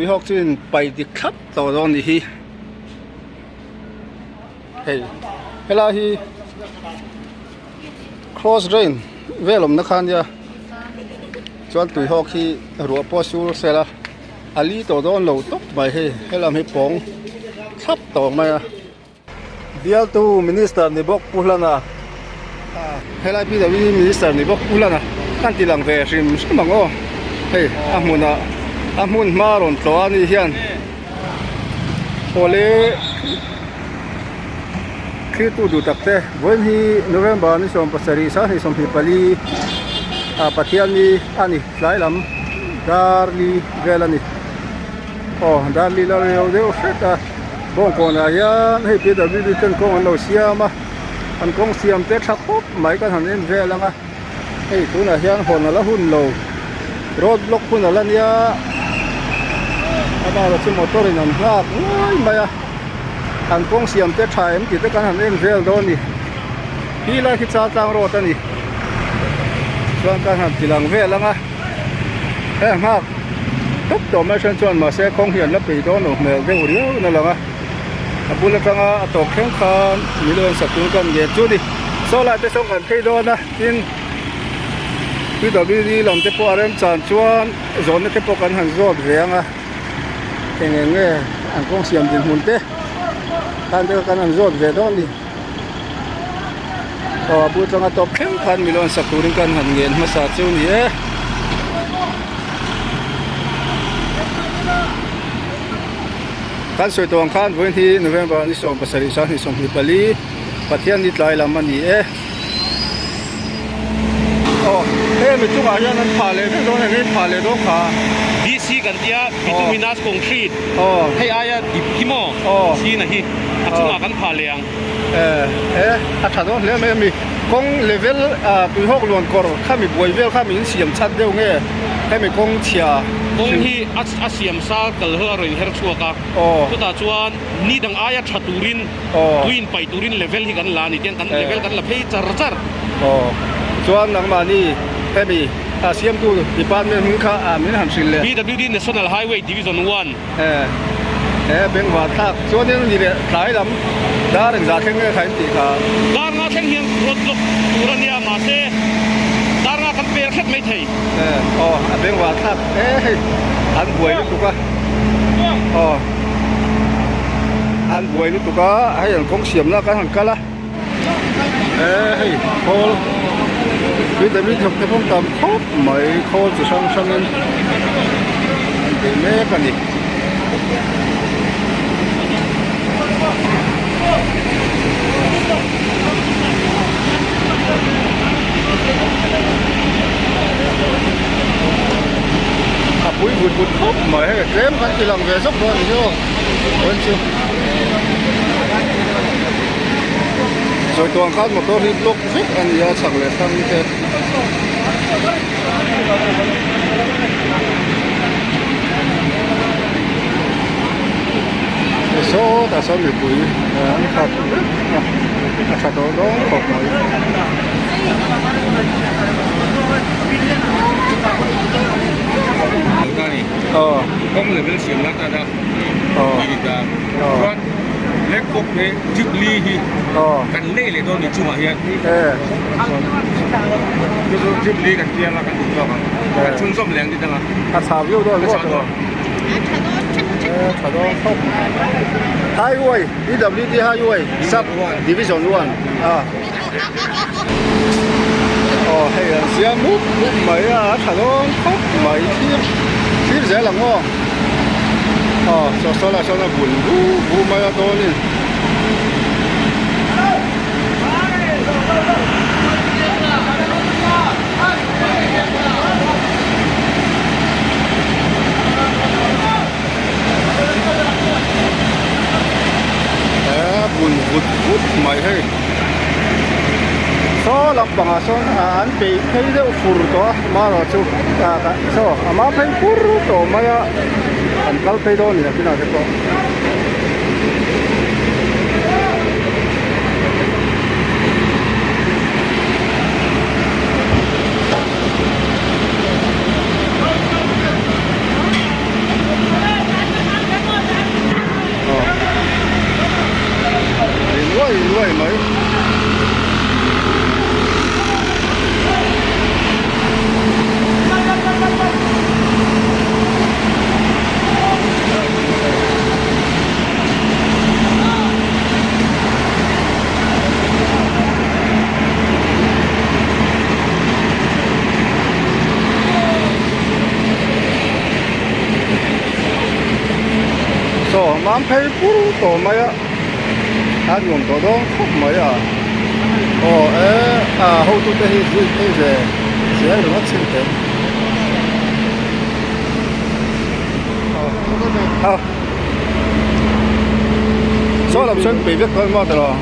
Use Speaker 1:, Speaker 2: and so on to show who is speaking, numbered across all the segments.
Speaker 1: Tuihawk chu in pai dik thlap tawh dawn nih hi. Hei helai hi cross drain vel awmna kha ania chuan tuihawk hi ruah pawh a sur sela a li tawh dawn lo tawp mai hei helam hi pawng thlap tawh mai a. Bialtu Minister ni bawk Pu Hlana helai PWD Minister ni bawk Pu Hlana kan ti lang ve hrim hrim ang aw hei a hmunah a hmun hma rawn tlawh a ni hian awle thirtu duh tak te vawiin hi November ni 17 2024 ah Pathianni a ni tlai lam darli vel a ni aw darli la reu deuh hret a. Bawngkawnah hian hei PWD ten kawng an lo siam a, an kawng siam te tha khawp mai kan han en vel ang a, hei tunah hian hawn a la hun lo, road block hun a la nia, amah erawh chu motor in an nghak nuai mai a, an kawng siam te tha em tih te kan han en vel dawn a ni, khi lai khi Chaltlang road a ni, chuan kan han ti lang vel ang a. He nghak tawp tawh mai hran chuan mahse kawng hi an la pei dawn lo hmel deuh riau in a lang a a bul atanga a tawp thleng khan milo an sak tur kan ngen chu ni saw lai te sawn kan phei dawn a tin PWD lam te pawh a remchan chuan zawnna te pawh kan han zawt ve ang a eng eng nge an kawng siam dinhmun te khan te kan han zawt ve dawn a ni. Aw a bul atanga tawp thleng khan milo an sak turin kan han ngen hmasa chu a ni e. Kan sawi tawh ang khan vawiin hi November ni 17 2024 Pathian ni tlai lam a ni e. Aw hemi mi chungah hian an phah leh vek dawn eng phah leh dawn kha.
Speaker 2: DC kan tia bituminous concrete hei aia dip hi maw china hi a chungah kan phah leh ang.
Speaker 1: E a tha dawn hle mai a mi kawng level tuihawk luan kawr kha mi buai vel kha mi in siam chhat deuh nge hemi kawng chhia.
Speaker 2: Kawng hi a siam sa kal ho a rawn inher chhuak a chutah chuan ni dang aia tha turin Tui in paih turin level hi kan la a ni tiang kan level kan la phei char char.
Speaker 1: Aw chuan nangmahni hemi a siamtu department hming kha min han hrilh leh.
Speaker 2: PWD National Highway Division One.
Speaker 1: E e bengvar thlak chuanin ni leh tlai lam dar engzah thleng nge kha in tih kha.
Speaker 2: Dar nga thleng hian road block tur a nia mahse dar nga kan per hret mai thei.
Speaker 1: E aw a bengvar thlak e hei an buai lutuk a aw. An buai lutuk a hei an kawng siamna kan han kal a e hei khawl vitamin thawk te pawh tam khawp mai khawl chi hrang hrangin an tih mek a ni. A pui vut vut khawp mai hei tlem kan ti lang ve zawk dawn a ni aw. Chuan chu sawi tawh ang khan motor hi block vek a ni a chhak leh thlang te. Sawtah sawn mipui an khat vek a a tha tawh dawn khawp mai.
Speaker 3: Kawng level siam la tan a chuan laptop hi chip li hi kan lei leh dawn ni chungah hian chu chu chip li kan tiang a kan duh zawk ang kan chhunzawm leh ang ti dang a
Speaker 1: a chha viau dawn a chha dawn tha dawn khawp highway PWD highway sub division 1 a aw hei an siam mup mup mai a a tha dawn khawp mai thlir thlir zel ang aw aw saw saw lah sawn a bun vu vu mai a dawnin a bun vut vut mai hei. Saw lampangah sawn an peih phei deuh fur tawh a marawh chu saw a ma phei fur tawh mai a an kal phei dawn a ni nakinah te pawh. Mam phei pur tawh mai a, a nuam tawh dawn khawp mai a. Aw e a hotute hi zui phei ve zel ringawt chin teh. A saw lam sawn pei vek dawn maw tawh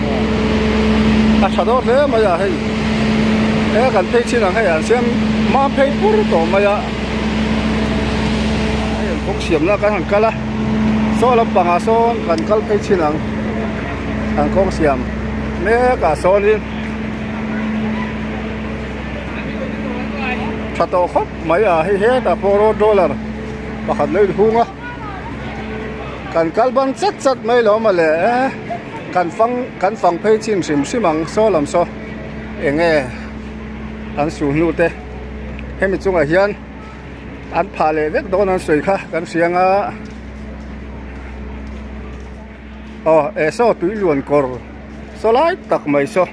Speaker 1: a tha dawn hle mai a hei he kan phei chin ang hei an siam mam phei pur tawh mai a. Hei an kawng siamna kan han kal a saw lampangah sawn kan kal phei chin ang an kawng siam mek ah sawnin tha tawh khawp mai a hei hetah pawh road roller pakhat lo inhung a kan kal bang chat chat mai lo mawle kan fang kan fang phei chin hrim hrim ang saw lam saw eng nge an su hnu te. Hemi chungah hian an phah leh vek dawn an sawi kha kan hria anga aw eh saw tui luan kawr saw lai tak mai saw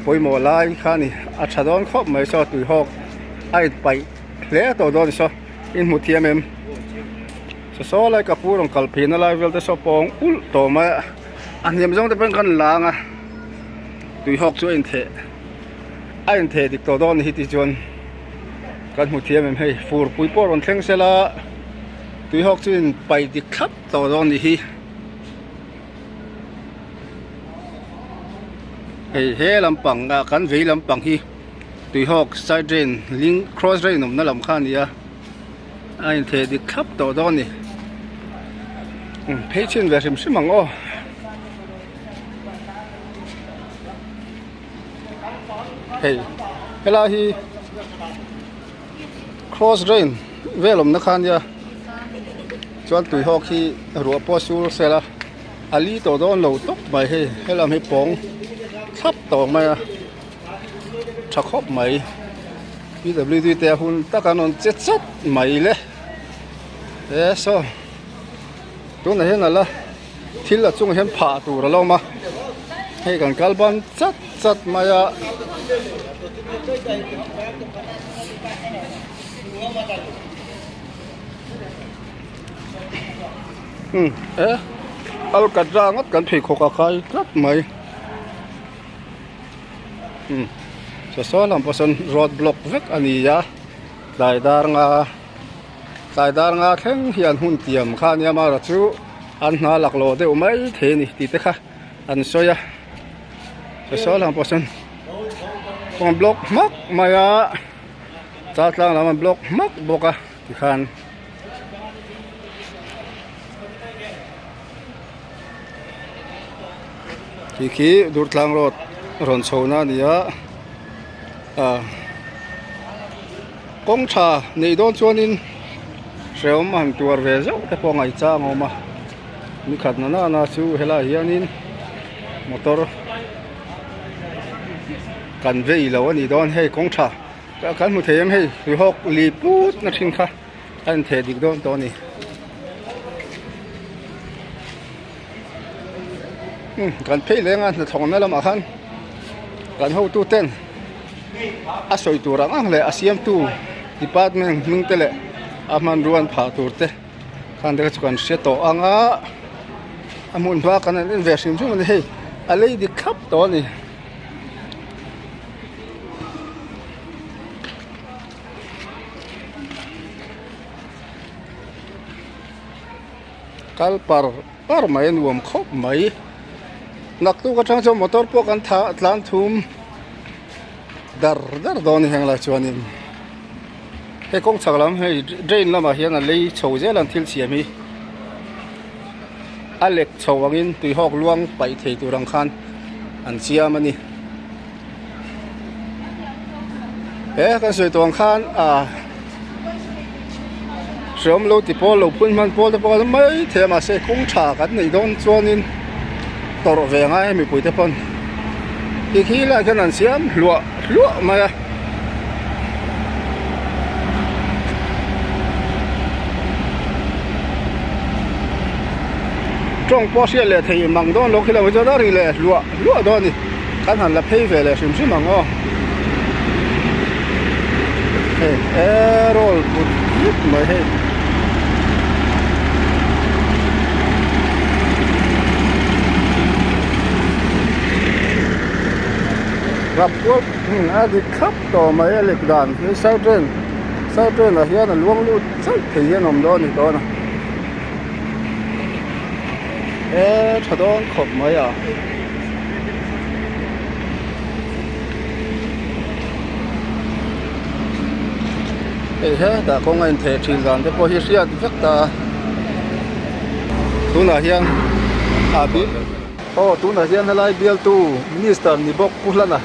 Speaker 1: pawimawh lai kha a ni a tha dawn khawp mai saw tui hawk a inpaih hle tawh dawn saw in hmu thiam em saw saw lai ka pu rawn kal phina lai vel te saw pawng ulh tawh mai a a hniam zawng te pawhin kan lang a tui hawk chu a intheh. A intheh dik tawh dawn hi tih chuan kan hmu thiam em hei furpui pawh rawn thleng sela tuihawk chu in paih dik thlap tawh dawn ni hi hei he lampang ah kan vei lampang hi tuihawk side drain link cross drain awmna lam kha a ni a a intheh dik thlap tawh dawn a ni phei chhin ve hrim hrim ang aw. Hei helai hi cross drain vel awmna kha ania chuan tui hawk hi ruah pawh a sur sel a a li tawh dawn lo tawp mai hei helam hi pawng thlap tawh mai a tha khawp mai P W D te a hun tak an rawn che chat mai le e saw tunah hian ala. Thil a chungah hian phah tur a lo awm a hei kan kal ban chat chat mai a. Um e alkatra ngawt kan pheikhawk a kai tlat mai um saw saw lam pawh sawn road block vek a ni a tlai dar nga. Tlai dar nga thleng hian hun tiam kha ania mara chu an hna laklawh deuh mai thei a ni tih te kha an sawi a saw lang pawh sawn kawng block hmak mai a chaltlang lam an block hmak bawk a tikhan. Khi khi Durtlang road rawn chho na a ni a ah kawng tha neih dawn chuanin hrehawm a han tuar ve zeuh te pawh ngaihchang a awm a nikhat na nana chu helaiah hianin motor kan vei lo a nih dawn hei kawng tha kan hmu thei em hei tuihawk li put na thin kha. A intheh dik dawn tawh a ni. Hmm, kan phei leng a hnathawkna lamah khan kan hotu ten a sawi tur ang ang leh a siamtu department hming te leh a hmanrua an phah tur te khan te kha chu kan hre tawh ang a a hmun hma kan han en ve hrim hrim a ni hei a lei dik thlap tawh a ni. Kal par par mai a nuam khawp mai naktuk atang chuan motor pawh kan tha tlan thum dar dar dawn a ni heng lai chuanin hei kawng chhak lam hei drain lamah hian a lei chho zel an thil siam hi a lek chho angin tuihawk luang paih thei tur ang khan an siam a ni. He kan sawi tawh ang khan ah hreawm lo ti pawl lo phun hman pawl te pawh an awm mai thei a mahse kawng tha kan neih dawn chuanin tawrh ve angai a mipui te pawn ti khi lai khian an siam hluah hluah mai a. Tawng pawh hriat leh thei mang dawn lo khi lo hi chuan a ri leh hluah hluah dawn a ni. Kan han la phei ve leh hrim hrim ang aw. Hei e roll put put mai hei. Rap kual a dik thlap tawh mai a lek dan hi sir train sir train ah hian a luang lut chaih thei hian a awm dawn a ni dawn a he tha dawn khawp mai a. Hei hetah kawng a intheh thin dan te pawh hi hriat vek ta a tunah hian a bik aw tunah hian helai bialtu minister ni bawk Pu Hlana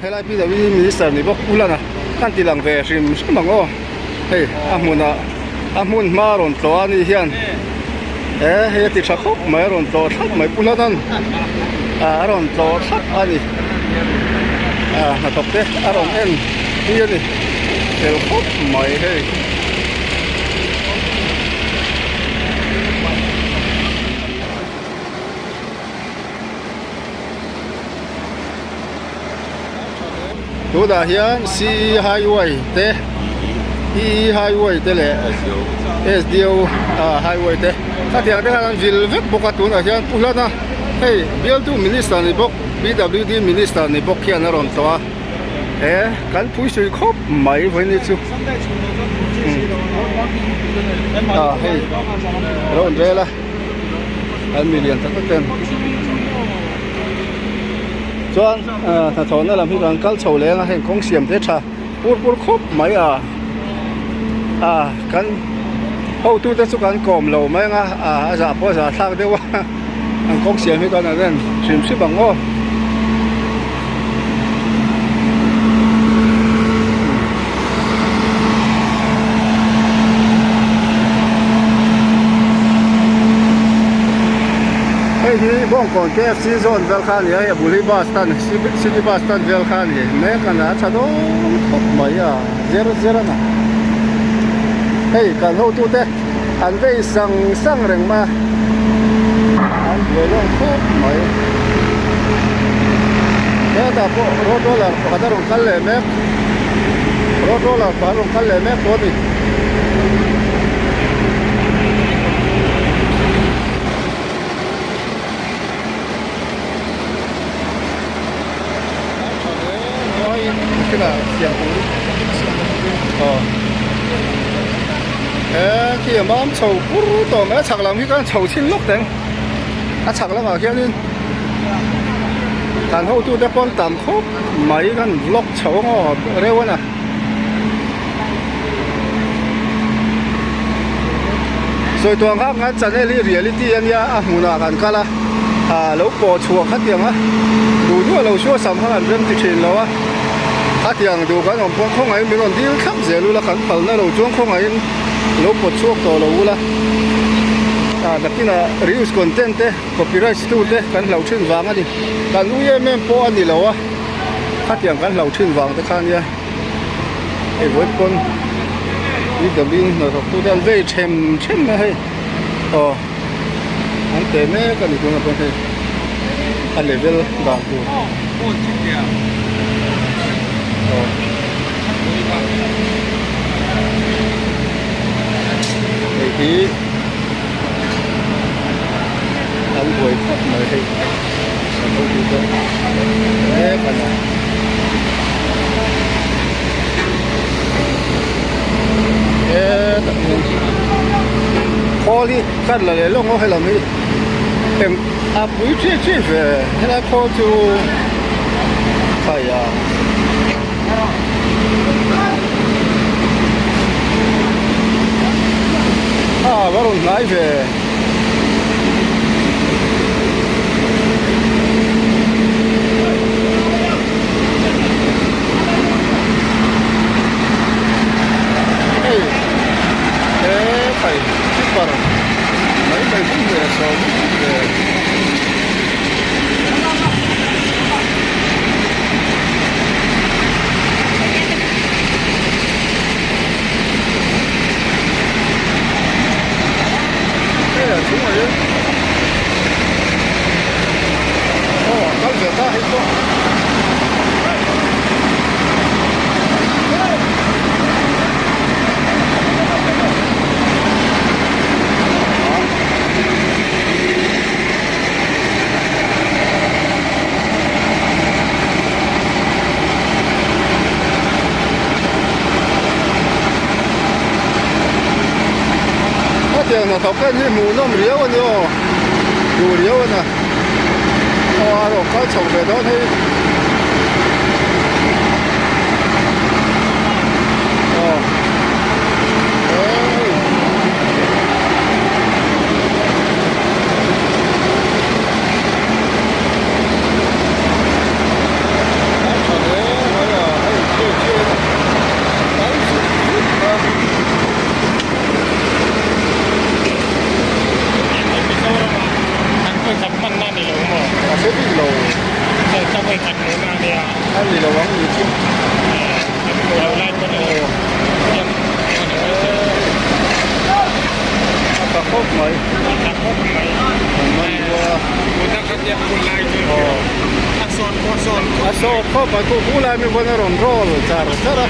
Speaker 1: helai PWD minister ni bawk Pu Hlana kan ti lang ve hrim hrim ang aw hei a hmunah a hmun hma a rawn tlawh a ni hian he hei a ti tha khawp mai a rawn tlawh thlap mai Pu Hlana'n a rawn tlawh thlap a ni ah hnathawk te a rawn en pui a ni fel khawp mai hei. Tunah hian CE Highway te EE Highway te leh SDO Highway te khatiang te khan an vil vek bawk a tunah hian Pu Hlana hei bialtu Minister ni bawk PWD Minister ni bawk hian a rawn tlawh a he kan phuisui khawp mai vawiin chu ah hei a lo in rel a an mi lian tak tak ten chuan hnathawhna lam hi kan kal chho leng a heng kawng siam te tha pur pur khawp mai a a kan hotu te chu kan kawm lo mai ang a a zah pawh a zah thlak deuh a an kawng siam hi kan han en hrim hrim ang aw. Hei hi Bawngkawn KFC zawn vel kha a ni a, hei a bul hi bus stand city bus stand vel kha a ni mek a ni a tha dawn khawp mai a zer zer a na hei kan hotute an vei sang sang reng mai a an buai lawng khawp mai hetah pawh road roller pakhat a rawn kal leh mek road roller pakhat a rawn kal leh mek tawh a ni. He khi a mam chho pur tawh mai a chhak lam hi khan chho chhin lawk teng a chhak lamah khianin kan hotute pawn tam khawp mai kan vlog chho ang aw reuh a na. Sawi tuang kha kan channel hi reality a nia a hmunah kan kal a ah lo pawh chhuah khatiang a duh duh a lo chhuah sam kha kan rem ti thin lo a khatiang duh kan awm pawh khawngaihin min rawn dil thlap zel ula kan phalna lo chuan khawngaihin lo pawt chhuak tawh lo ula ah nakinah reels content te copyright tu te kan hlauh thin vang a ni kan ui em em pawh a ni lo a khatiang kan hlauh thin vang te kha nia. Hei vawi pawn PW hnathawk tu te an vei them them mai a hei aw an pe mek a ni tunah pawn hei a level dan tur aw hei hi an buai khawp mai hei hnathawk tu te mek a ni. Khawl hi kan la leh lawng aw helam hi eng a pui chi chi ve helai khawl chu khai a a va rawn hnai ve. Hei he khai tipper mai mai hmun ve sawi hmun ve. hnathawk en hi hmuhnawm riau a ni aw duh riau a na aw a rawn kal chho ve dawn hei aw hei. A tha hle mai a hei chiai chiai a kal zut zut a. A hre bik lo. A ni lo ang ni chu. A tha khawp mai. An man bua. A sawt khawp mai khu khu lai mi pawn a rawn roll char char a.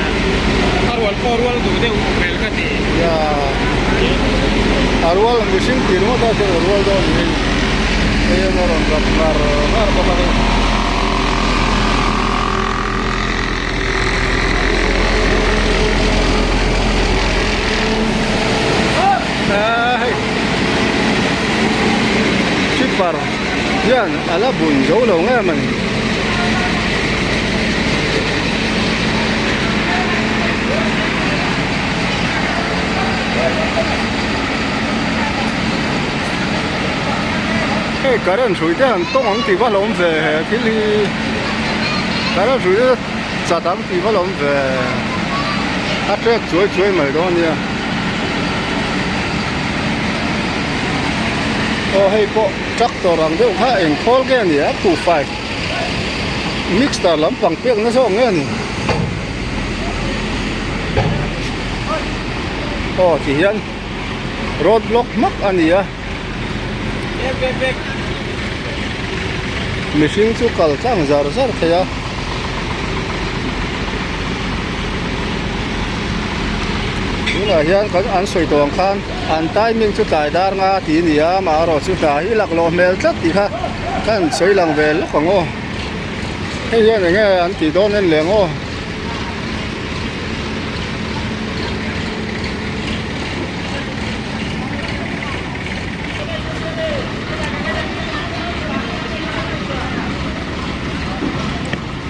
Speaker 3: A rual pawh rual duh deuh hmel ka ti.
Speaker 1: Ya. A rual mihring tih ringawt a chuan a rual dawn ni hei. Hei a rawn rap ngar ngar bawk a hei. Hei chipper hian a la bun zo lo nge mawni. Hei current hrui te han tawng ang tih va hlawm ve he thil hi current hrui te chat ang tih va hlawm ve a trek chuai chuai mai dawn ania aw hei pawh tractor ang deuh kha eng khawl nge a ni a 25 mixer lampang pek na zawk nge a ni. Aw ti hian road block hmak a ni a mihring chu kal tlang zar zar thei a tunah hian kan an sawi tawh ang khan an timing chu tlai dar nga tih a ni a amaherawhchu hna hi laklawh hmel tlat tih kha kan sawi lang ve lawk ang aw hei hian eng nge an tih dawn en leh ang aw.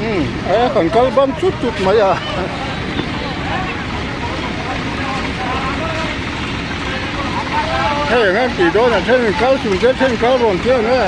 Speaker 1: Umm e kan kal bam chut chut mai a hei eng an tih dawn a then kal chung te then kal rawn chiang e.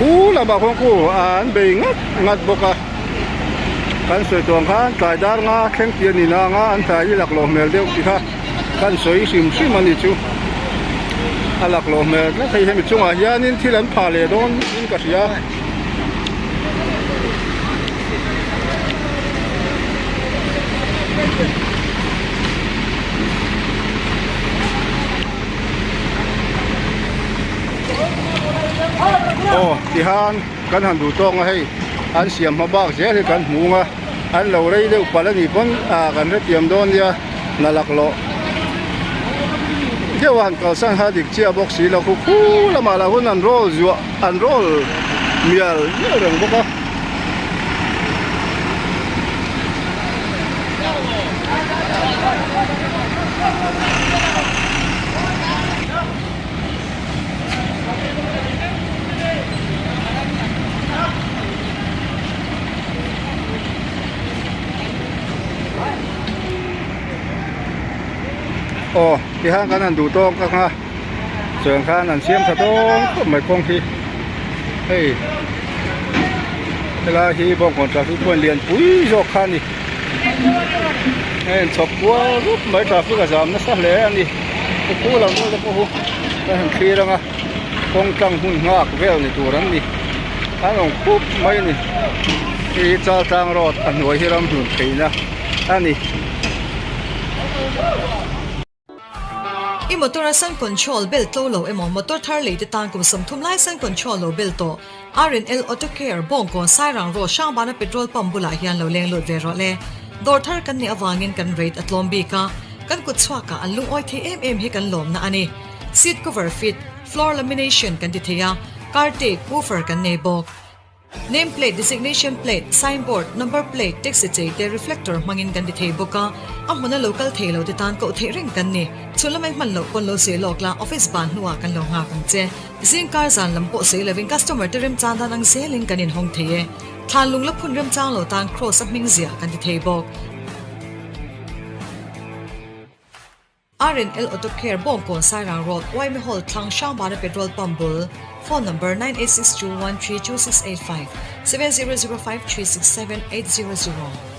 Speaker 1: Khu lamah khuan khu an bei ngat ngat bawk a kan sawi tawh ang khan tlai dar nga thleng tih a ni na anga an tlai hi laklawh hmel deuh tih kha. Kan sawi hrim hrim a ni chu a laklawh hmel tlat hei hemi chungah hianin thil an phah leh dawn in ka hria. Aw tihan kan han duh tawk a hei an siam hma bak zel hi kan hmu ang a an lo rei deuh palh a nih pawn ah kan hrethiam dawn nia. Hna laklawh deuh a han kalsan kha dik chiah bawk si lo khu khu lamah lah hun an roll zuah an roll mial mial reng bawk a. Aw tihian kan han duh tawk ang a chuan khan an siam tha dawn khawp mai kawng hi hei helai hi bawngkawn traffic point lian pui zawk kha a ni hei an chhawp kual rup mai traffic a zam nasa hle a ni khu lam vel te pawh khu kan han thlir ang a kawng tlang hmun nghak vel ni tur an ni an awm khup mai a ni hei hi Chaltlang road a hnuai hi ramhlun theihna a ni.
Speaker 4: I motor a sun control bel tlo lo emaw motor thar lei te tan kum 30 lai sun control lo bel tawh R&L Auto Care Bawngkawn Sairang Road Hrangbana petrol pump bulah hian lo leng lut ve rawh le. Dawr thar kan nih avangin kan rate a tlawm bik a, kan kut chhuakah an lungawi thei em em hi kan lawmna a ni. Seat cover fit, floor lamination kan ti thei a, car tape, woofer kan nei bawk. Name plate, designation plate, sign board, number plate, taxi chei te reflector hmangin kan ti thei bawk a, a hmuna lo kal thei lo te tan koh theih reng kan ni. Chhun lamai hman loh pawn lo sawi lawk la, office ban hnuah kan lo nghak ang che. Zingkar zan lam pawh sawi lovin customer te remchang dan ang zelin kan inhawng thei e. Thlan lung la phun remchang lo tan cross a hming ziah kan ti thei bawk. R&L Auto Care Bawngkawn Sairang Road Waimi Hall thlang Hrangbana Petrol Pump bul Phone number 9862132685 7005367800.